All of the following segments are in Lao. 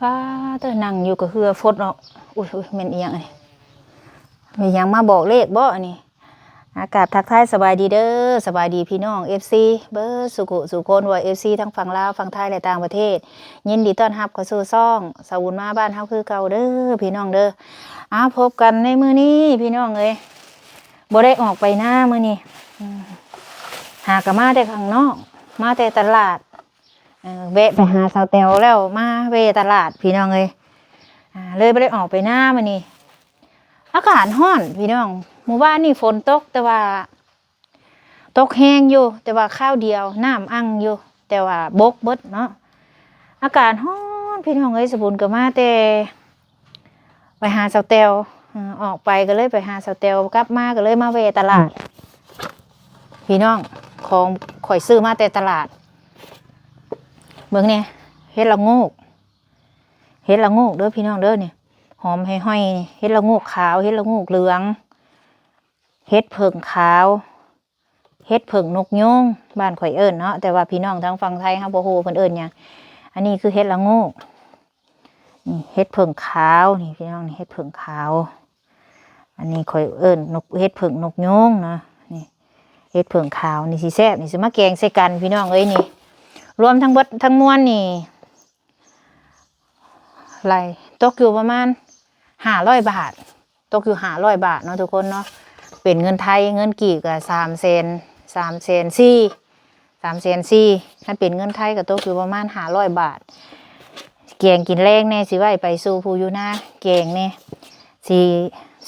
ປ້າເຕີ ນັ່ງຢູ່ກໍເຫື່ອຟົດເນາະ. ອຸ້ຍໆ ແມ່ນອີ່ຫຍັງອັນນີ້? ມີຫຍັງມາບອກເລກບໍ່ອັນນີ້? ອາ ກາບທັກທາຍສະບາຍດີເດີ ສະບາຍດີພີ່ນ້ອງເອັບຊີເບິດສູ່ຜູ້ສູ່ຄົນ ວ່າເອັບຊີທັງຝັ່ງລາວ ຝັ່ງໄທ ແລະ ຕ່າງປະເທດ. ຍິນດີຕ້ອນຮັບເຂົ້າສູ່ຊ່ອງສາວບຸນມາບ້ານເຮົາຄືເກົ່າເດີພີ່ນ້ອງເດີ. ອາ ພົບກັນໃນມື້ນີ້ພີ່ນ້ອງເອີຍ ບໍ່ໄດ້ອອກໄປນາມື້ນີ້. ອືມ ຫາກະມາແຕ່ຂ້າງນອກ ມາແຕ່ຕະຫຼາດ. ເອີ ແວະໄປຫາສາວແຕວແລ້ວມາແວ່ຕະຫຼາດພີ່ນ້ອງເອີຍ. ອາ ເລີຍບໍ່ໄດ້ອອກໄປນາມື້ນີ້. ອາກາດຮ້ອນພີ່ນ້ອງ. ມື້ວານນີ້ຝົນຕົກ ແຕ່ວ່າຕົກແຮງຢູ່ ແຕ່ວ່າຄາວດຽວ ນ້ຳອັ່ງຢູ່ ແຕ່ວ່າບົກເບິດເນາະ. ອາກາດຮ້ອນພີ່ນ້ອງເອີຍ. ສາວບຸນກໍມາແຕ່ ໄປຫາສາວແຕວ ເອີ ອອກໄປກໍເລີຍໄປຫາສາວແຕວ ກັບມາກໍເລີຍມາແວ່ຕະຫຼາດ. ພີ່ນ້ອງ ຂອງຂ້ອຍຊື້ມາແຕ່ຕະຫຼາດ. ເບິ່ງແດ່ ເຫັດລະໂງກ ເຫັດລະໂງກເດີພີ່ນ້ອງເດີ. ນີ້ ຫອມຫ້ອຍໆ ເຫັດລະໂງກຂາວ ເຫັດລະໂງກເຫຼືອງ ເຫັດເຜິ້ງຂາວ ເຫັດເຜິ້ງນົກຍູງ ບ້ານຂ້ອຍເອີ້ນເນາະ ແຕ່ວ່າພີ່ນ້ອງທາງຝັ່ງໄທເຮົາບໍ່ຮູ້ເພິ່ນເອີ້ນຫຍັງ. ອັນນີ້ຄືເຫັດລະໂງກ ນີ້ເຫັດເຜິ້ງຂາວ ນີ້ພີ່ນ້ອງ ນີ້ເຫັດເຜິ້ງຂາວ. ອັນນີ້ຂ້ອຍເອີ້ນນົກ ເຫັດເຜິ້ງນົກຍູງເນາະ. ນີ້ເຫັດເຜິ້ງຂາວ ນີ້ຊິແຊບ ນີ້ຊິມາແກງໃສ່ກັນພີ່ນ້ອງເອີຍ. ນີ້ລວມທັງເບິດທັງມວນນີ້ ຫຼາຍ ຕົກຢູ່ປະມານຫ້າຮ້ອຍບາດ ຕົກຢູ່ຫ້າຮ້ອຍບາດເນາະທຸກຄົນເນາະ. ເປັນເງິນໄທ ເງິນກີບກໍສາມແສນ ສາມແສນສີ່ ສາມແສນສີ່ ຄັນເປັນເງິນໄທກໍຕົກຢູ່ປະມານຫ້າຮ້ອຍບາດ. ແກງກິນແລງແດ່ ຊິໄວ້ໄປສູ່ຜູ້ຢູ່ນາແກງແດ່. ຊິ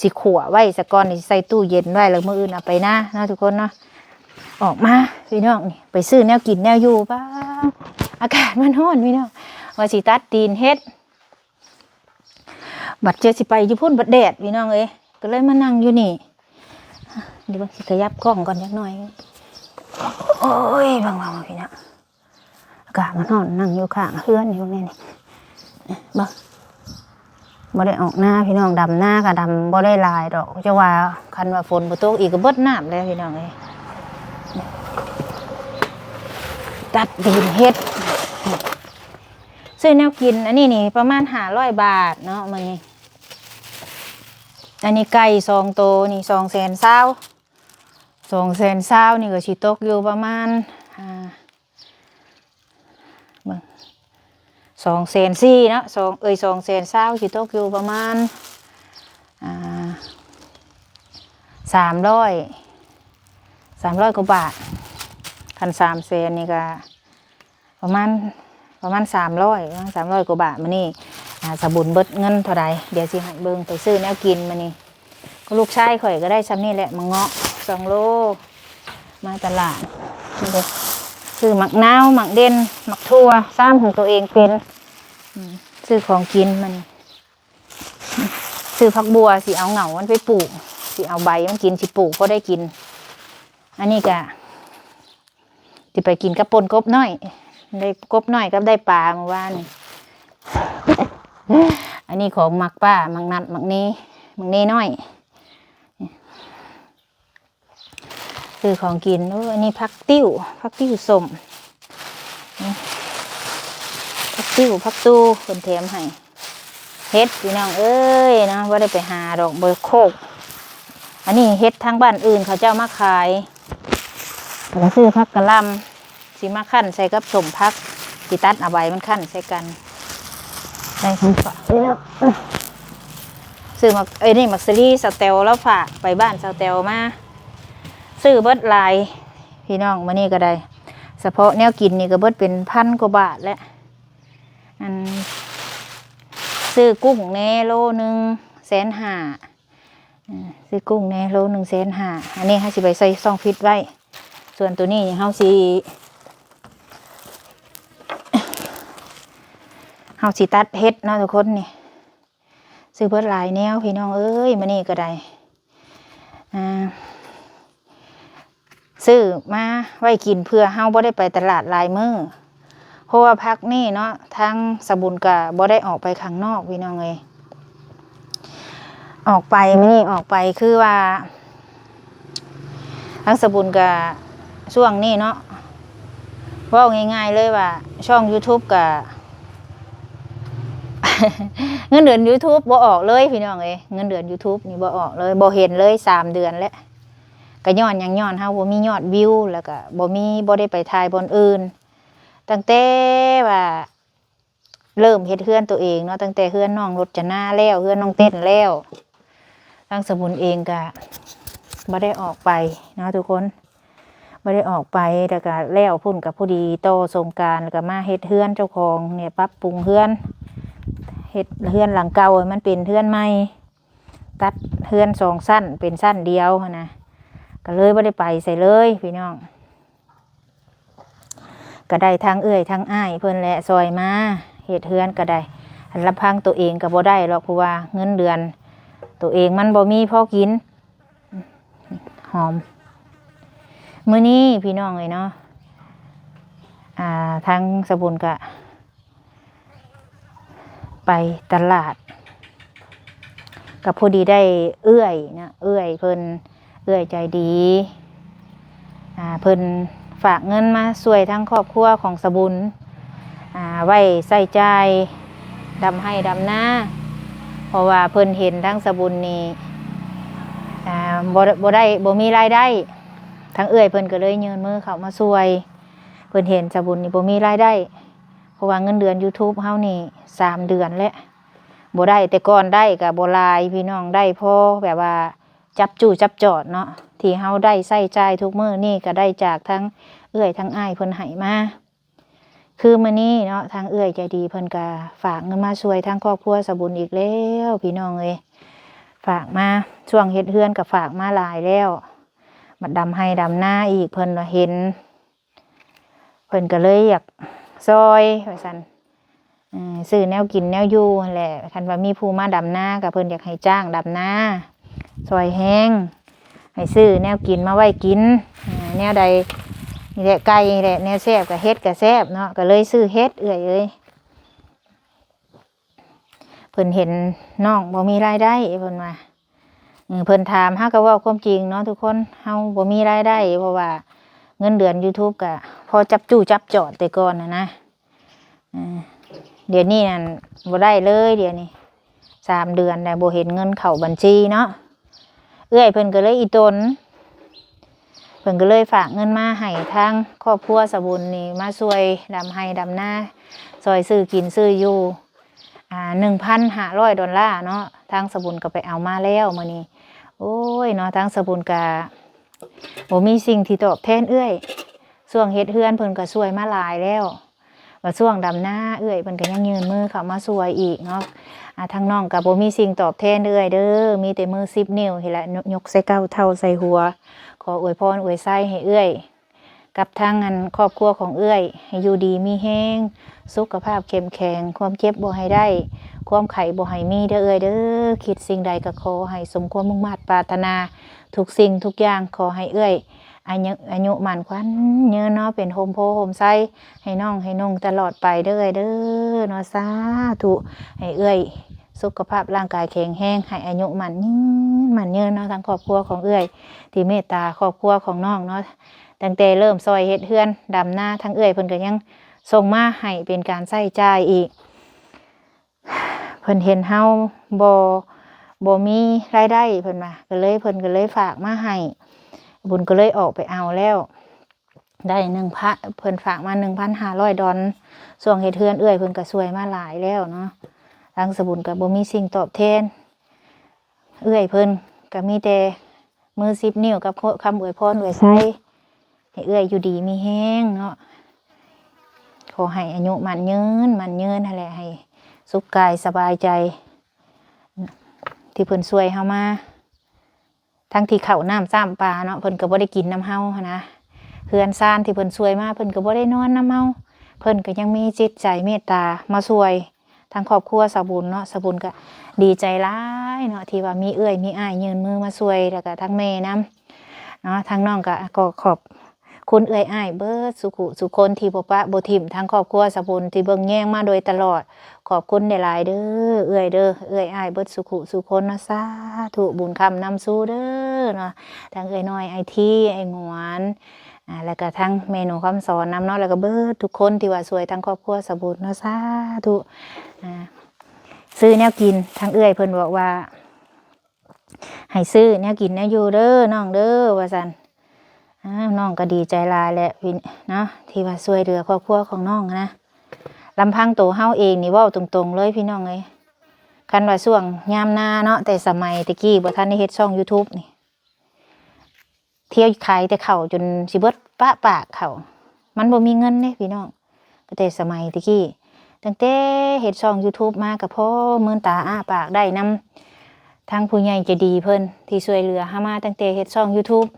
ຊິຂົ້ວໄວ້ສາກ່ອນ ຊິໃສ່ຕູ້ເຢັນໄວ້ ແລ້ວມື້ອື່ນເອົາໄປນາເນາະທຸກຄົນເນາະ. ອອກມາພີ່ນ້ອງ ນີ້ໄປຊື້ແນວກິນແນວຢູ່. ປ້າ ອາກາດມັນຮ້ອນພີ່ນ້ອງ ວ່າຊິຕັດຕີນເຫັດ ບັດເຈົ້າຊິໄປຢູ່ພຸ້ນບັດແດດພີ່ນ້ອງເອີຍ ກໍເລີຍມານັ່ງຢູ່ນີ້. ດຽວເບິ່ງ ຊິຂະຫຍັບກ້ອງກ່ອນຈັກໜ້ອຍ. ໂອ້ຍ ເບິ່ງໆ ພີ່ນ້ອງ ອາກາດມັນຮ້ອນ ນັ່ງຢູ່ຂ້າງເຮືອນນີ້ ເບິ່ງແດ່ນີ້ ເບິ່ງ. ບໍ່ໄດ້ອອກນາພີ່ນ້ອງ ດຳນາກໍດຳບໍ່ໄດ້ຫຼາຍດອກ ຈະວ່າຄັນວ່າຝົນບໍ່ຕົກອີກກໍເບິດນ້ຳແລ້ວພີ່ນ້ອງເອີຍ. ຕັດຕີນເຫັດ ຊື້ແນວກິນ ອັນນີ້ນີ້ປະມານຫ້າຮ້ອຍບາດເນາະມື້ນີ້. ອັນນີ້ໄກ່ສອງໂຕນີ້ສອງແສນຊາວ ສອງແສນຊາວນີ້ກໍຊິຕົກຢູ່ປະມານ ອ່າ ເບິ່ງ ສອງແສນສີ່ເນາະ ສອງ ເອີຍ ສອງແສນຊາວຊິຕົກຢູ່ປະມານ ອ່າ ສາມຮ້ອຍ ສາມຮ້ອຍກວ່າບາດ. ຄັນສາມແສນນີ້ກໍປະມານ ປະມານສາມຮ້ອຍ ປະມານສາມຮ້ອຍກວ່າບາດ. ມື້ນີ້ ອ່າ ສາວບຸນເບິດເງິນເທົ່າໃດ ດຽວຊິໃຫ້ເບິ່ງ. ໄປຊື້ແນວກິນມື້ນີ້ ກໍລູກຊາຍຂ້ອຍກໍໄດ້ຊ່ຳນີ້ແຫຼະ ໝາກເງາະສອງໂລ ມາຕະຫຼາດ. ນີ້ເດ້ ຊື້ໝາກນາວ ໝາກເດັ່ນ ໝາກຖົ່ວ ຊາມຂອງຕົວເອງເປັນ. ອືມ ຊື້ຂອງກິນມານີ້ ຊື້ຜັກບົ່ວ ຊິເອົາເຫງົາມັນໄປປູກ ຊິເອົາໃບມັນກິນ ຊິປູກພໍໄດ້ກິນ. ອັນນີ້ກະ ຊິໄປກິນກັບປົ່ນກົບນ້ອຍ ໄດ້ກົບນ້ອຍກັບໄດ້ປາມື້ວານນີ້. ອັນນີ້ຂອງໝາກປ້າ ໝາກນັດ ໝາກເນ ໝາກເນນ້ອຍ ຊື້ຂອງກິນ. ໂອ້ ອັນນີ້ຜັກຕິ້ວ ຜັກຕິ້ວສົ້ມ ຜັກຕິ້ວ ຜັກຕູ່ ເພິ່ນແຖມໃຫ້. ເຫັດພີ່ນ້ອງເອີຍເນາະ ບໍ່ໄດ້ໄປຫາດອກ ບໍ່ໂຄກ. ອັນນີ້ເຫັດທາງບ້ານອື່ນເຂົາເຈົ້າມາຂາຍ ແລ້ວກໍຊື້ຜັກກະຫຼ່ຳ ຊິມາຄັ້ນໃສ່ກັບສົ້ມຜັກ ຊິຕັດເອົາໃບມັນຄັ້ນໃສ່ກັນ ໄດ້ຂອງຝາກ. ຊື້ໝາກ ເອີຍ ນີ້ໝາກສາລີ ສາວແຕວລາວຝາກໄປບ້ານສາວແຕວມາ ຊື້ເບິດຫຼາຍພີ່ນ້ອງ. ມື້ນີ້ກໍໄດ້ ສະເພາະແນວກິນນີ້ກໍເບິດເປັນພັນກວ່າບາດແລ້ວ. ອັນ ຊື້ກຸ້ງແດ່ໂລໜຶ່ງແສນຫ້າ ເອີ ຊື້ກຸ້ງແດ່ໂລໜຶ່ງແສນຫ້າ. ອັນນີ້ເຮົາຊິໄປໃສ່ຊ່ອງຟຣີດໄວ້ ສ່ວນໂຕນີ້ເຮົາຊິ ເຮົາຊິຕັດເຫັດເນາະທຸກຄົນ. ນີ້ ຊື້ເບິດຫຼາຍແນວພີ່ນ້ອງເອີຍ ມື້ນີ້ກໍໄດ້ ອ່າ ຊື້ມາໄວ້ກິນ ເພື່ອເຮົາບໍ່ໄດ້ໄປຕະຫຼາດຫຼາຍມື້ ເພາະວ່າພັກນີ້ເນາະ ທາງສະບຸນກໍບໍ່ໄດ້ອອກໄປຂ້າງນອກພີ່ນ້ອງເອີຍ. ອອກໄປ ມື້ນີ້ອອກໄປຄືວ່າ ທາງສະບຸນກະຊ່ວງນີ້ເນາະ ເວົ້າງ່າຍໆເລີຍວ່າ ຊ່ອງຢູທູບກະ ເງິນເດືອນ YouTube ບໍ່ອອກເລີຍພີ່ນ້ອງເອີຍ, ເງິນເດືອນ YouTube ນີ້ບໍ່ອອກເລີຍ, ບໍ່ເຫັນເລີຍ ສາມເດືອນແລ້ວ. ກະຍ້ອນຫຍັງ? ຍ້ອນເຮົາບໍ່ມີຍອດວິວ ແລ້ວກະບໍ່ມີ ບໍ່ໄດ້ໄປຖ່າຍບ່ອນອື່ນ. ຕັ້ງແຕ່ວ່າເລີ່ມເຮັດເຮືອນໂຕເອງເນາະ, ຕັ້ງແຕ່ເຮືອນນ້ອງລົດຈະນາແລ້ວ, ເຮືອນນ້ອງເຕັ້ນແລ້ວ, ທາງສະບຸນເອງກະບໍ່ໄດ້ອອກໄປເນາະທຸກຄົນ. ບໍ່ໄດ້ອອກໄປ, ແລ້ວກະແລ້ວພຸ້ນກະພໍດີຕໍ່ສົງການ ແລ້ວກະມາເຮັດເຮືອນເຈົ້າຂອງນີ້, ປັບປຸງເຮືອນ, ເຮັດເຮືອນຫຼັງເກົ່າໃຫ້ມັນເປັນເຮືອນໃໝ່, ຕັດເຮືອນສອງຊັ້ນເປັນຊັ້ນດຽວຫັ້ນນະ, ກະເລີຍບໍ່ໄດ້ໄປໃສເລີຍພີ່ນ້ອງ. ກະໄດ້ທັງເອື້ອຍທັງອ້າຍເພິ່ນແຫຼະຊ່ອຍມາເຮັດເຮືອນກະໄດ້, ລຳພັງໂຕເອງກະບໍ່ໄດ້ດອກ ເພາະວ່າເງິນເດືອນໂຕເອງມັນບໍ່ມີພໍກິນ. ຫອມ. ມື້ນີ້ພີ່ນ້ອງເອີຍເນາະ, ອ່າ ທາງສະບຸນກະໄປຕະຫຼາດ ກະພໍດີໄດ້ເອື້ອຍນະ, ເອື້ອຍເພິ່ນ ເອື້ອຍໃຈດີ ອ່າ ເພິ່ນຝາກເງິນມາຊ່ວຍທາງຄອບຄົວຂອງສະບຸນ ອ່າ ໄວ້ໃຊ້ຈ່າຍດຳໄຮ່ດຳນາ, ເພາະວ່າເພິ່ນເຫັນທາງສະບຸນນີ້ ອ່າ ບໍ່ ບໍ່ໄດ້ ບໍ່ມີລາຍໄດ້, ທາງເອື້ອຍເພິ່ນກໍເລີຍຍື່ນມືເຂົ້າມາຊ່ວຍ. ເພິ່ນເຫັນສະບຸນນີ້ບໍ່ມີລາຍໄດ້ ເພາະວ່າເງິນເດືອນ YouTube ເຮົານີ້ສາມເດືອນແລ້ວ ບໍ່ໄດ້, ແຕ່ກ່ອນໄດ້ກໍບໍ່ຫຼາຍພີ່ນ້ອງ, ໄດ້ພໍແບບວ່າຈັບຈູ້ຈັບຈອດເນາະ, ທີ່ເຮົາໄດ້ໃຊ້ຈ່າຍທຸກມື້ນີ້ກໍໄດ້ຈາກທາງເອື້ອຍທາງອ້າຍເພິ່ນໃຫ້ມາ. ຄືມື້ນີ້ເນາະ ທາງເອື້ອຍໃຈດີເພິ່ນກໍຝາກເງິນມາຊ່ວຍທາງຄອບຄົວສະບຸນອີກແລ້ວພີ່ນ້ອງເອີຍ, ຝາກມາ ຊ່ວງເຮັດເຮືອນກໍຝາກມາຫຼາຍແລ້ວ, ບັດດຳໄຮ່ດຳນາອີກ ເພິ່ນວ່າເຫັນ ເພິ່ນກໍເລີຍຢາກຊ່ອຍວ່າຊັ້ນ, ເອີ ຊື້ແນວກິນແນວຢູ່ຫັ້ນແຫຼະ, ຄັນວ່າມີຜູ້ມາດຳນາກໍເພິ່ນຢາກໃຫ້ຈ້າງດຳນາ ຊ່ອຍແຮງ ໃຫ້ຊື້ແນວກິນມາໄວ້ກິນ, ເອີ ແນວໃດນີ້ແຫຼະ ໄກ່ແຫຼະ ແນວແຊບກໍເຫັດກໍແຊບເນາະ, ກໍເລີຍຊື້ເຫັດເອື້ອຍເອີຍ. ເພິ່ນເຫັນນ້ອງບໍ່ມີລາຍໄດ້ ເພິ່ນວ່າ ເອີ ເພິ່ນຖາມ ເຮົາກໍເວົ້າຄວາມຈິງເນາະທຸກຄົນ, ເຮົາບໍ່ມີລາຍໄດ້ ເພາະວ່າເງິນເດືອນ YouTube ກໍພໍຈັບຈູ້ຈັບຈອດແຕ່ກ່ອນນະນະ, ເອີ ດຽວນີ້ນັ້ນບໍ່ໄດ້ເລີຍ, ດຽວນີ້ສາມເດືອນແລ້ວບໍ່ເຫັນເງິນເຂົ້າບັນຊີເນາະ. ເອື້ອຍເພິ່ນກໍເລີຍອີ່ຕົນ ເພິ່ນກໍເລີຍຝາກເງິນມາໃຫ້ທາງຄອບຄົວສະບຸນນີ້ ມາຊ່ວຍດຳໄຮ່ດຳນາ ຊ່ອຍຊື້ກິນຊື້ຢູ່ ອ່າ ໜຶ່ງພັນຫ້າຮ້ອຍດອນລາເນາະ, ທາງສະບຸນກໍໄປເອົາມາແລ້ວມື້ນີ້. ໂອ້ຍເນາະ ທາງສະບຸນກະບໍ່ມີສິ່ງທີ່ຕອບແທນເອື້ອຍ, ຊ່ວງເຮັດເຮືອນເພິ່ນກໍຊ່ວຍມາຫຼາຍແລ້ວ, ວ່າຊ່ວງດຳນາເອື້ອຍເພິ່ນກໍຍັງຍື່ນມືເຂົ້າມາຊ່ວຍອີກເນາະ. ອ່າ ທາງນ້ອງກໍບໍ່ມີສິ່ງຕອບແທນເອື້ອຍເດີ, ມີແຕ່ມືສິບນິ້ວນີ້ແຫຼະ ຍົກໃສ່ເກົ້າເທົ່າໃສ່ຫົວ. ຂໍອວຍພອນອວຍໄຊໃຫ້ເອື້ອຍ ກັບທັງອັນຄອບຄົວຂອງເອື້ອຍ ໃຫ້ຢູ່ດີມີແຮງ, ສຸຂະພາບເຂັ້ມແຂງ, ຄວາມເຈັບບໍ່ໃຫ້ໄດ້, ຄວາມໄຂ້ບໍ່ໃຫ້ມີເດີເອື້ອຍເດີ. ຄິດສິ່ງໃດກໍຂໍໃຫ້ສົມຄວາມມຸ່ງມາດປາດຖະໜາ ທຸກສິ່ງທຸກຢ່າງ. ຂໍໃຫ້ເອື້ອຍອາຍຸ ອາຍຸໝັ້ນຂວັນຍືນເນາະ, ເປັນຮົ່ມໂພຮົ່ມໄຊໃຫ້ນ້ອງໃຫ້ນຸ່ງຕະຫຼອດໄປເດີເອື້ອຍເດີເນາະ. ສາທຸ ໃຫ້ເອື້ອຍສຸຂະພາບຮ່າງກາຍແຂງແຮງ, ໃຫ້ອາຍຸໝັ້ນຍືນໝັ້ນຍືນເນາະ. ທາງຄອບຄົວຂອງເອື້ອຍທີ່ເມດຕາຄອບຄົວຂອງນ້ອງເນາະ ຕັ້ງແຕ່ເລີ່ມຊ່ອຍເຮັດເຮືອນດຳນາ, ທາງເອື້ອຍເພິ່ນກໍຍັງສົ່ງມາໃຫ້ເປັນການໃຊ້ຈ່າຍອີກ. ເພິ່ນເຫັນເຮົາບໍ່ ບໍ່ມີລາຍໄດ້ ເພິ່ນວ່າ ກໍເລີຍ ເພິ່ນກໍເລີຍຝາກມາໃຫ້, ບຸນກໍເລີຍອອກໄປເອົາແລ້ວ ໄດ້ໜຶ່ງພັນ ເພິ່ນຝາກມາໜຶ່ງພັນຫ້າຮ້ອຍດອນ. ຊ່ວງເຮັດເຮືອນເອື້ອຍເພິ່ນກໍຊ່ວຍມາຫຼາຍແລ້ວເນາະ, ທາງສະບຸນກໍບໍ່ມີສິ່ງຕອບແທນ. ເອື້ອຍເພິ່ນກໍມີແຕ່ມືສິບນິ້ວກັບຄຳອວຍພອນອວຍໄຊ ໃຫ້ເອື້ອຍຢູ່ດີມີແຮງເນາະ, ຂໍໃຫ້ອາຍຸໝັ້ນຍືນ ໝັ້ນຍືນຫັ້ນແຫຼະ, ໃຫ້ສຸກກາຍສະບາຍໃຈ ທີ່ເພິ່ນຊ່ວຍເຮົາມາ. ທັງທີ່ເຂົ້ານ້ຳຊ້ຳປາເນາະ ເພິ່ນກໍບໍ່ໄດ້ກິນນຳເຮົາຫັ້ນນະ, ເຮືອນຊານທີ່ເພິ່ນຊ່ວຍມາ ເພິ່ນກໍບໍ່ໄດ້ນອນນຳເຮົາ, ເພິ່ນກໍຍັງມີຈິດໃຈເມດຕາມາຊ່ວຍ ທາງຄອບຄົວສາວບຸນເນາະ. ສາວບຸນກໍດີໃຈຫຼາຍເນາະ ທີ່ວ່າມີເອື້ອຍມີອ້າຍຍື່ນມືມາຊ່ວຍ ແລ້ວກໍທັງແມ່ນຳເນາະ. ທາງນ້ອງກໍ ກໍຂອບ ຄຸນເອື້ອຍອ້າຍເບິດສູ່ຜູ້ສູ່ຄົນທີ່ບໍ່ປະບໍ່ຖິ້ມທາງຄອບຄົວສາວບຸນທີ່ເບິ່ງແຍງມາໂດຍຕະຫຼອດ. ຂອບຄຸນຫຼາຍໆເດີເອື້ອຍເດີ ເອື້ອຍອ້າຍເບິດສູ່ຜູ້ສູ່ຄົນເນາະ. ສາທຸ ບຸນຄ້ຳນຳສູ່ເດີເນາະ, ທັງເອື້ອຍນ້ອຍ ອ້າຍທີ ອ້າຍຫງວນ ອ່າ ແລ້ວກະທັງແມ່ໜູຄຳສອນນຳເນາະ, ແລ້ວກະເບິດທຸກຄົນທີ່ວ່າຊ່ວຍທາງຄອບຄົວສາວບຸນເນາະ. ສາທຸ ອ່າ ຊື້ແນວກິນ ທາງເອື້ອຍເພິ່ນບອກວ່າ ໃຫ້ຊື້ແນວກິນແນວຢູ່ເດີນ້ອງເດີ ວ່າຊັ້ນ. ອ້າວ ນ້ອງກໍດີໃຈຫຼາຍແຫຼະເນາະ ທີ່ວ່າຊ່ວຍເຫຼືອຄອບຄົວຂອງນ້ອງນະ. ລຳພັງໂຕເຮົາເອງນີ້ ເວົ້າຕົງໆເລີຍພີ່ນ້ອງເອີຍ, ຄັນວ່າຊ່ວງຍາມນາເນາະ ແຕ່ສະໄໝແຕ່ກີ້ບໍ່ທັນໄດ້ເຮັດຊ່ອງ YouTube ນີ້ ທ່ຽວຂາຍແຕ່ເຂົ້າຈົນຊິເບິດປະປາກເຂົ້າ ມັນບໍ່ມີເງິນເດ້ພີ່ນ້ອງ. ກໍແຕ່ສະໄໝແຕ່ກີ້ ຕັ້ງແຕ່ເຮັດຊ່ອງ YouTube ມາ ກໍພໍເມີນຕາອ້າປາກໄດ້ນຳທາງຜູ້ໃຫຍ່ໃຈດີເພິ່ນ ທີ່ຊ່ວຍເຫຼືອເຮົາມາຕັ້ງແຕ່ເຮັດຊ່ອງ YouTube.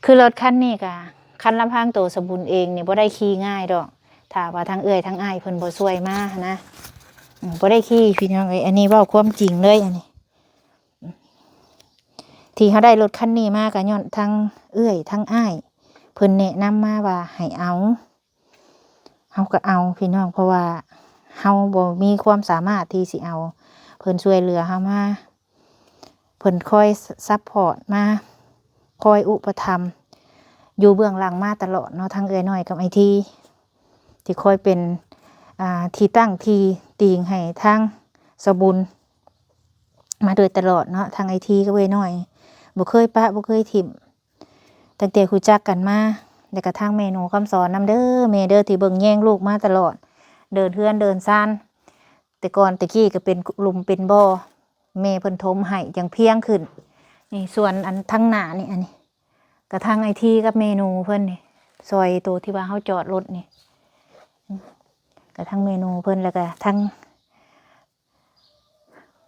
ຄືລົດຄັນນີ້ກະ ຄັນລຳພັງໂຕສະບຸນເອງນີ້ບໍ່ໄດ້ຂີ່ງ່າຍດອກ ຖ້າວ່າທາງເອື້ອຍທາງອ້າຍເພິ່ນບໍ່ຊ່ວຍມາຫັ້ນນະ. ອືມ ບໍ່ໄດ້ຂີ່ພີ່ນ້ອງເອີຍ ອັນນີ້ເວົ້າຄວາມຈິງເລີຍ ອັນນີ້ ທີ່ເຮົາໄດ້ລົດຄັນນີ້ມາກໍຍ້ອນທັງເອື້ອຍທັງອ້າຍເພິ່ນແນະນຳມາວ່າໃຫ້ເອົາ ເຮົາກໍເອົາພີ່ນ້ອງ ເພາະວ່າເຮົາບໍ່ມີຄວາມສາມາດທີ່ຊິເອົາ ເພິ່ນຊ່ວຍເຫຼືອເຮົາມາ ເພິ່ນຄອຍຊັບພອດມາ ຄອຍອຸປະຖຳຢູ່ເບື້ອງຫຼັງມາຕະຫຼອດເນາະ ທັງເອື້ອຍນ້ອຍກັບອ້າຍທີ ທີ່ຄອຍເປັນ ອ່າ ທີ່ຕັ້ງທີ່ຕີງໃຫ້ທາງສາວບຸນມາໂດຍຕະຫຼອດເນາະ. ທາງອ້າຍທີກັບເອື້ອຍນ້ອຍບໍ່ເຄີຍປະບໍ່ເຄີຍຖິ້ມ ຕັ້ງແຕ່ຮູ້ຈັກກັນມາ ແລ້ວກະທັງແມ່ໜູຄຳສອນນຳເດີ ແມ່ເດີ ທີ່ເບິ່ງແຍງລູກມາຕະຫຼອດ ເດີນເຮືອນເດີນຊານ. ແຕ່ກ່ອນແຕ່ກີ້ກໍເປັນຫຼຸມເປັນບໍ່ ແມ່ເພິ່ນຖົມໃຫ້ຈັ່ງພຽງຂຶ້ນ. ນີ້ ສ່ວນອັນທາງໜ້ານີ້ ອັນນີ້ ກະທັງອ້າຍທີກັບແມ່ໜູເພິ່ນນີ້ ຊ່ອຍໂຕທີ່ວ່າເຮົາຈອດລົດນີ້ ກະທັງແມ່ໜູເພິ່ນ ແລ້ວກະທັງ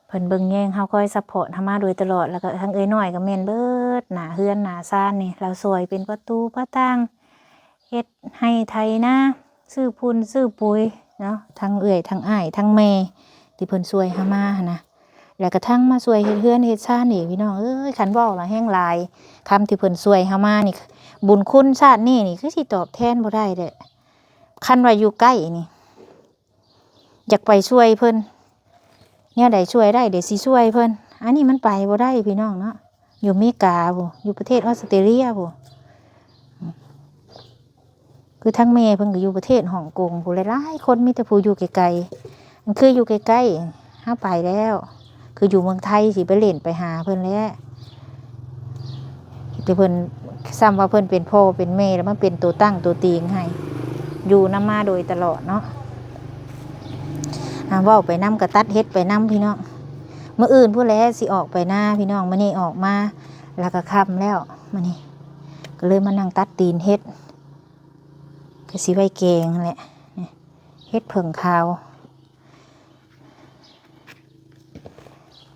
ເພິ່ນເບິ່ງແຍງເຮົາ ຄອຍຊັບພອດເຮົາມາໂດຍຕະຫຼອດ. ແລ້ວກະທັງເອື້ອຍນ້ອຍກໍແມ່ນເບິດ ໜ້າເຮືອນໜ້າຊານນີ້ ລາວຊ່ອຍເປັນປະຕູປະຕ່າງ ເຮັດໄຮ່ໄຖນາ ຊື້ຝຸ່ນຊື້ປຸຍເນາະ ທັງເອື້ອຍທັງອ້າຍທັງແມ່ທີ່ເພິ່ນຊ່ວຍເຮົາມາຫັ້ນນະ. ແລ້ວກະທັງມາຊ່ວຍເຮັດເຮືອນເຮັດຊານອີກ ພີ່ນ້ອງເອີຍ ຄັນເວົ້າລະແຮງຫຼາຍ ຄຳທີ່ເພິ່ນຊ່ວຍເຮົາມານີ້ ບຸນຄຸນຊາດນີ້ນີ້ຄືຊິຕອບແທນບໍ່ໄດ້ເດ້. ຄັນວ່າຢູ່ໃກ້ນີ້ ຢາກໄປຊ່ວຍເພິ່ນ ແນວໃດຊ່ວຍໄດ້ເດຊິຊ່ວຍເພິ່ນ. ອັນນີ້ມັນໄປບໍ່ໄດ້ພີ່ນ້ອງເນາະ ຢູ່ເມກາພຸ້ນ ຢູ່ປະເທດອອສເຕຣເລຍພຸ້ນ ຄືທາງແມ່ເພິ່ນກໍຢູ່ປະເທດຮ່ອງກົງພຸ້ນ. ຫຼາຍໆຄົນມີແຕ່ຜູ້ຢູ່ໄກໆ ອັນຄືຢູ່ໃກ້ໆ ເຮົາໄປແລ້ວ ຄືຢູ່ເມືອງໄທຊິໄປຫຼິ້ນໄປຫາເພິ່ນແຫຼະ ແຕ່ເພິ່ນ ສ່ຳວ່າເພິ່ນເປັນພໍ່ເປັນແມ່ ແລ້ວມາເປັນໂຕຕັ້ງໂຕຕີງໃຫ້ ຢູ່ນຳມາໂດຍຕະຫຼອດເນາະ. ອ່າ ເວົ້າໄປນຳກໍຕັດເຫັດໄປນຳພີ່ນ້ອງ. ມື້ອື່ນພຸ້ນແຫຼະຊິອອກໄປນາພີ່ນ້ອງ ມື້ນີ້ອອກມາແລ້ວກໍຄ່ຳແລ້ວ ມື້ນີ້ກໍເລີຍມານັ່ງຕັດຕີນເຫັດ ກໍຊິໄວ້ແກງຫັ້ນແຫຼະ ເຫັດເຜິ້ງຂາວ.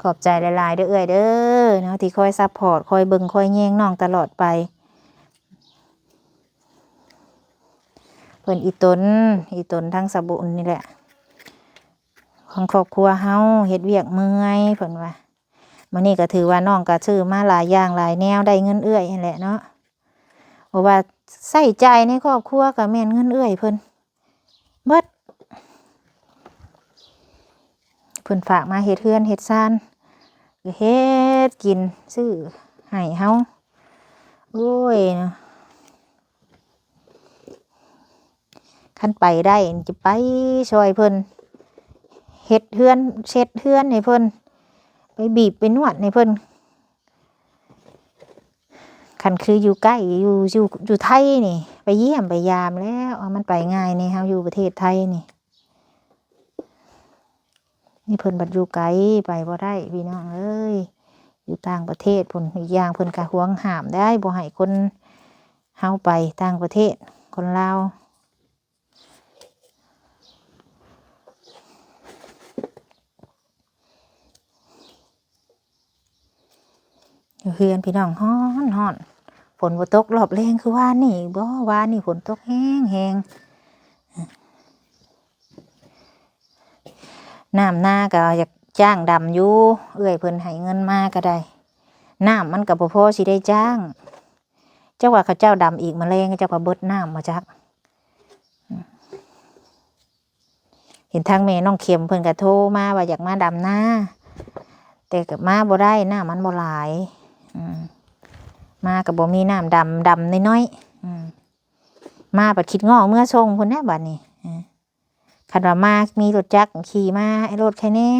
ຂອບໃຈຫຼາຍໆເດີເອື້ອຍເດີເນາະ ທີ່ຄອຍຊັບພອດ ຄອຍເບິ່ງ ຄອຍແຍງນ້ອງຕະຫຼອດໄປ. ເພິ່ນອີຕົນ ອີຕົນທາງສະບຸນນີ້ແຫຼະ ຂອງຄອບຄົວເຮົາ ເຮັດວຽກເມື່ອຍ ເພິ່ນວ່າ. ມື້ນີ້ກໍຖືວ່ານ້ອງກໍຊື້ມາຫຼາຍຢ່າງຫຼາຍແນວ ໄດ້ເງິນເອື້ອຍຫັ້ນແຫຼະເນາະ ເພາະວ່າໃຊ້ຈ່າຍໃນຄອບຄົວກໍແມ່ນເງິນເອື້ອຍເພິ່ນ ເບິດ ເພິ່ນຝາກມາເຮັດເຮືອນເຮັດຊານ ກໍເຮັດກິນ ຊື້ໃຫ້ເຮົາ. ໂອ້ຍ ຄັນໄປໄດ້ຈະໄປຊ່ອຍເພິ່ນ ເຮັດເຮືອນ ເຊັດເຮືອນໃຫ້ເພິ່ນ ໄປບີບໄປນວດໃຫ້ເພິ່ນ. ຄັນຄືຢູ່ໃກ້ ຢູ່ ຢູ່ ຢູ່ໄທນີ້ ໄປຢ້ຽມໄປຢາມແລ້ວ ມັນໄປງ່າຍແດ່ ເຮົາຢູ່ປະເທດໄທນີ້. ນີ້ເພິ່ນບັດຢູ່ໄກ ໄປບໍ່ໄດ້ພີ່ນ້ອງເອີຍ ຢູ່ຕ່າງປະເທດພຸ້ນ. ອີກຢ່າງເພິ່ນກໍຫວງຫ້າມໄດ໋ ບໍ່ໃຫ້ຄົນເຮົາໄປຕ່າງປະເທດ ຄົນລາວ. ຢູ່ເຮືອນພີ່ນ້ອງ ຮ້ອນໆ ຝົນບໍ່ຕົກ ຮອບແລງຄືວານນີ້ບໍ ວານນີ້ຝົນຕົກແຮງໆ. ນ້ຳນາກໍຢາກຈ້າງດຳຢູ່ ເອື້ອຍເພິ່ນໃຫ້ເງິນມາກໍໄດ້ ນ້ຳມັນກໍບໍ່ພໍຊິໄດ້ຈ້າງ. ຈັກວ່າເຂົາເຈົ້າດຳອີກມື້ແລງ ເຂົາເຈົ້າກໍເບິດນ້ຳບໍ່ຈັກ. ເຫັນທາງແມ່ນ້ອງເຂັມເພິ່ນກໍໂທມາວ່າຢາກມາດຳນາ ແຕ່ກໍມາບໍ່ໄດ້ ນ້ຳມັນບໍ່ຫຼາຍ. ອືມ ມາກໍບໍ່ມີນ້ຳດຳ ດຳນ້ອຍໆ. ອືມ ມາບັດຄິດງໍ້ເມືອສົ່ງພຸ້ນແຫຼະບັດນີ້. ເອີ ຄັນວ່າມາມີລົດຈັກຂີ່ມາໂລດໄຄແນ່.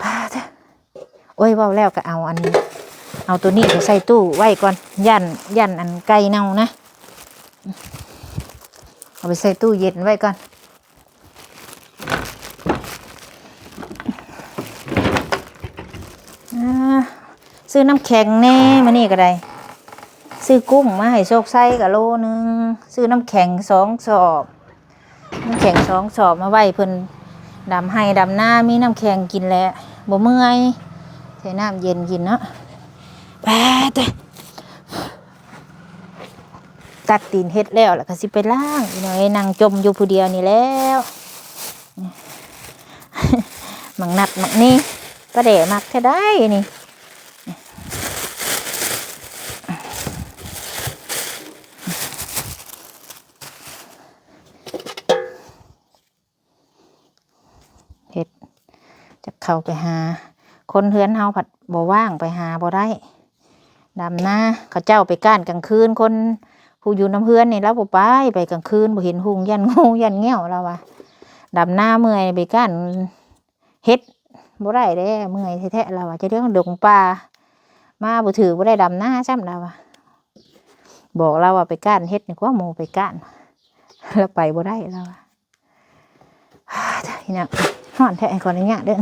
ປາດເທີ ໂອ້ຍ ເວົ້າແລ້ວກໍເອົາອັນ ເອົາໂຕນີ້ໄປໃສ່ຕູ້ໄວ້ກ່ອນ ຢ້ານ ຢ້ານອັນໄກ່ເນົ່ານະ ເອົາໄປໃສ່ຕູ້ເຢັນໄວ້ກ່ອນ. ອາ ຊື້ນ້ຳແຂງແດ່ ມື້ນີ້ກໍໄດ້ ຊື້ກຸ້ງມາໃຫ້ໂຊກໄຊກໍໂລໜຶ່ງ ຊື້ນ້ຳແຂງສອງສອບ ນ້ຳແຂງສອງສອບມາໄວ້ເພິ່ນດຳໄຮ່ດຳນາ ມີນ້ຳແຂງກິນແຫຼະ ບໍ່ເມື່ອຍ ໃສ່ນ້ຳເຢັນກິນເນາະ. ປາດເທີ ຕັດຕີນເຫັດແລ້ວ ແລ້ວກໍຊິໄປລ້າງອີກໜ້ອຍ ນັ່ງຈົ່ມຢູ່ຜູ້ດຽວນີ້ແລ້ວ. ໝາກນັດໝາກນີ້ ປາແດກມັກແທ້ໃດນີ້. ເຮັດ ຈັກເຂົ້າໄປຫາ ຄົນເຮືອນເຮົາພັດບໍ່ວ່າງ ໄປຫາບໍ່ໄດ້ ດຳນາ ເຂົາເຈົ້າໄປກ້ານກາງຄືນ ຄົນຜູ້ຢູ່ນຳເຮືອນນີ້ລາວບໍ່ໄປ ໄປກາງຄືນບໍ່ເຫັນຮຸ່ງ ຢ້ານງູຢ້ານແງ້ວລາວວ່າ ດຳນາເມື່ອຍ ໄປກ້ານເຫັດບໍ່ໄດ້ເດ້ ເມື່ອຍແທ້ໆລາວວ່າ ຈະເລື່ອງດົງປ່າ ມາບໍ່ຖືກ ບໍ່ໄດ້ດຳນາຊ້ຳລາວວ່າ ບອກລາວວ່າໄປກ້ານເຫັດນີ້ກວ່າ ໝູ່ໄປກ້ານ ລາວໄປບໍ່ໄດ້ລາວວ່າ. ພີ່ນ້ອງ ຮ້ອນແທ້ ຂໍອະນຸຍາດເດີ້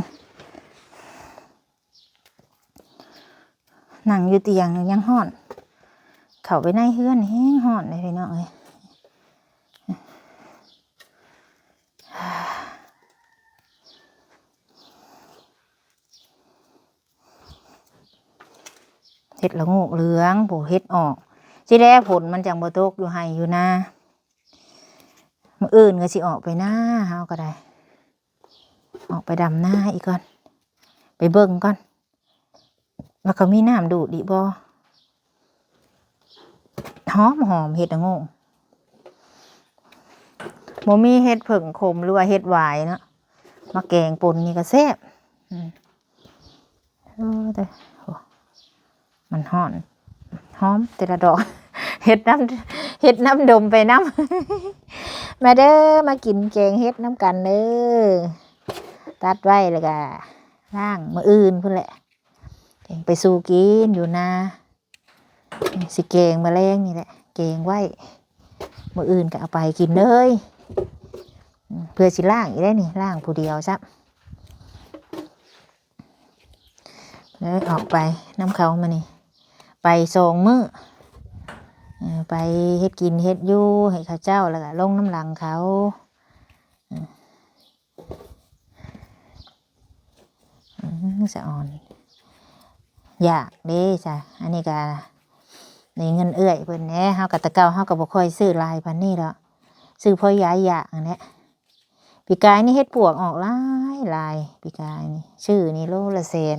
ນັ່ງຢູ່ຕຽງຍັງຮ້ອນ ເຂົ້າໄປໃນເຮືອນແຮງຮ້ອນເດ້ພີ່ນ້ອງເອີຍ. ເຫັດລະໂງກເຫຼືອງ ຜູ້ເຫັດອອກ ຊິແລ ຝົນມັນຈັ່ງບໍ່ຕົກຢູ່ໄຮ່ຢູ່ນາ ມື້ອື່ນກໍຊິອອກໄປນາ ເຮົາກໍໄດ້ ອອກໄປດຳນາອີກກ່ອນ ໄປເບິ່ງກ່ອນ ວ່າເຂົາມີນ້ຳດູດອີກບໍ່. ຫອມໆ ເຫັດລະໂງກ ບໍ່ມີເຫັດເຜິ້ງຂົມ ຫຼືວ່າເຫັດຫວາຍເນາະ ມາແກງປົນນີ້ກໍແຊບ. ອືມ ເອີ ແຕ່ ໂອ້ ມັນຮ້ອນ ຫອມແຕ່ລະດອກ ເຮັດນ້ຳ ເຮັດນ້ຳດົມໄປນຳ. ມາເດີ້ ມາກິນແກງເຫັດນຳກັນເດີ້ ຕັດໄວ້ແລ້ວກະລ້າງມື້ອື່ນພຸ້ນແຫຼະ ຈັ່ງໄປສູ່ກິນຢູ່ນາ. ຊິແກງມະແລງນີ້ແຫຼະ ແກງໄວ້ ມື້ອື່ນກໍເອົາໄປກິນເລີຍ. ອືມ ເພື່ອຊິລ້າງອີກໄດ໋ນີ້ ລ້າງຜູ້ດຽວຊ້ຳ ເລີຍອອກໄປນຳເຂົາມື້ນີ້ ໄປສອງມື້ ເອີ ໄປເຮັດກິນເຮັດຢູ່ໃຫ້ເຂົາເຈົ້າ ແລ້ວກໍລົງນຳຫຼັງເຂົາ. ອືມ ສະອອນ ຢາກເດ້ຊະ ອັນນີ້ກະໄດ້ເງິນເອື້ອຍເພິ່ນແດ່ ເຮົາກະ ແຕ່ເກົ່າເຮົາກະບໍ່ຄ່ອຍຊື້ຫຼາຍປານນີ້ດອກ ຊື້ພໍຢາຍຢາກຫັ້ນແຫຼະ. ປີກາຍນີ້ເຫັດປວກອອກຫຼາຍຫຼາຍ ປີກາຍນີ້ ຊື້ນີ້ໂລລະແສນ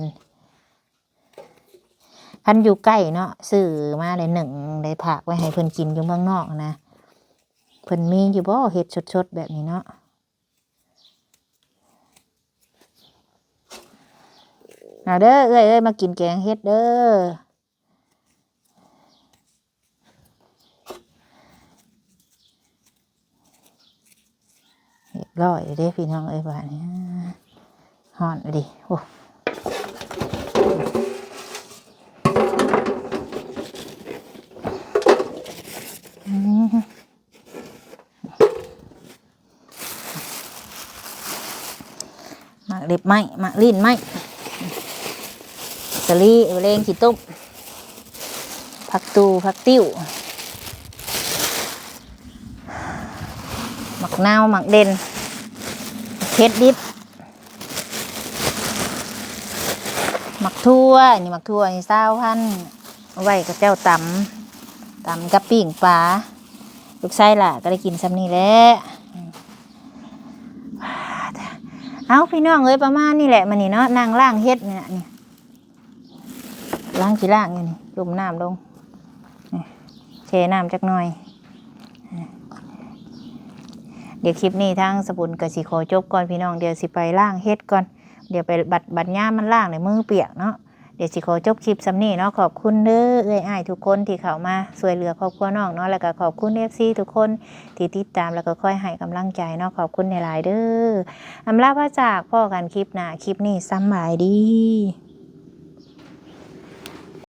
ຄັນຢູ່ໃກ້ເນາະ ຊື້ມາໄດ້ໜຶ້ງ ໄດ້ຝາກໄວ້ໃຫ້ເພິ່ນກິນຢູ່ເມືອງນອກນະ ເພິ່ນມີຢູ່ບໍ່ເຫັດສົດໆແບບນີ້ເນາະ. ມາເດີ້ ເອື້ອຍເອີຍ ມາກິນແກງເຫັດເດີ້ ຮຽບຮ້ອຍເດ້ພີ່ນ້ອງເອີຍ ບາດນີ້ຮ້ອນເດ້. ໂອ້ ອືມ ໝາກເລັບໄມ້ ໝາກລີ້ນໄມ້ ສາລີ ແມງຂີ້ຕົມ ຜັກຕູ່ ຜັກຕິ້ວ ໝາກນາວ ໝາກເດັ່ນ ເຫັດດິບ ໝາກຖົ່ວ ອັນນີ້ໝາກຖົ່ວນີ້ຊາວພັນ ເອົາໄວ້ເຂົາເຈົ້າຕຳ ຕຳກັບປີ້ງປາ ລູກຊາຍຫຼ້າກໍໄດ້ກິນສ່ຳນີ້ແຫຼະ. ເອົາ ພີ່ນ້ອງເອີຍ ປະມານນີ້ແຫຼະມື້ນີ້ເນາະ ນັ່ງລ້າງເຫັດນີ້ນະ ນີ້ ລ້າງ ຊິລ້າງຢູ່ນີ້ ຈຸ່ມນ້ຳລົງ ນີ້ ແຊ່ນ້ຳຈັກໜ່ອຍ. ດຽວຄລິບນີ້ທາງສະບຸນກໍຊິຂໍຈົບກ່ອນພີ່ນ້ອງ ດຽວຊິໄປລ້າງເຫັດກ່ອນ ດຽວໄປ ບັດ ບັດຍາມມັນລ້າງແລ້ວມືປຽກເນາະ. ດຽວຊິຂໍຈົບຄລິບສ່ຳນີ້ເນາະ. ຂອບຄຸນເດີເອື້ອຍອ້າຍທຸກຄົນທີ່ເຂົ້າມາຊ່ວຍເຫຼືອຄອບຄົວນ້ອງເນາະ ແລ້ວກໍຂອບຄຸນເອັຟຊີທຸກຄົນທີ່ຕິດຕາມ ແລ້ວກໍຄອຍໃຫ້ກຳລັງໃຈເນາະ. ຂອບຄຸນຫຼາຍໆເດີ. ອຳລາພາຈາກ ພໍ້ກັນຄລິບໜ້າ. ຄລິບນີ້ສຳບາຍດີ.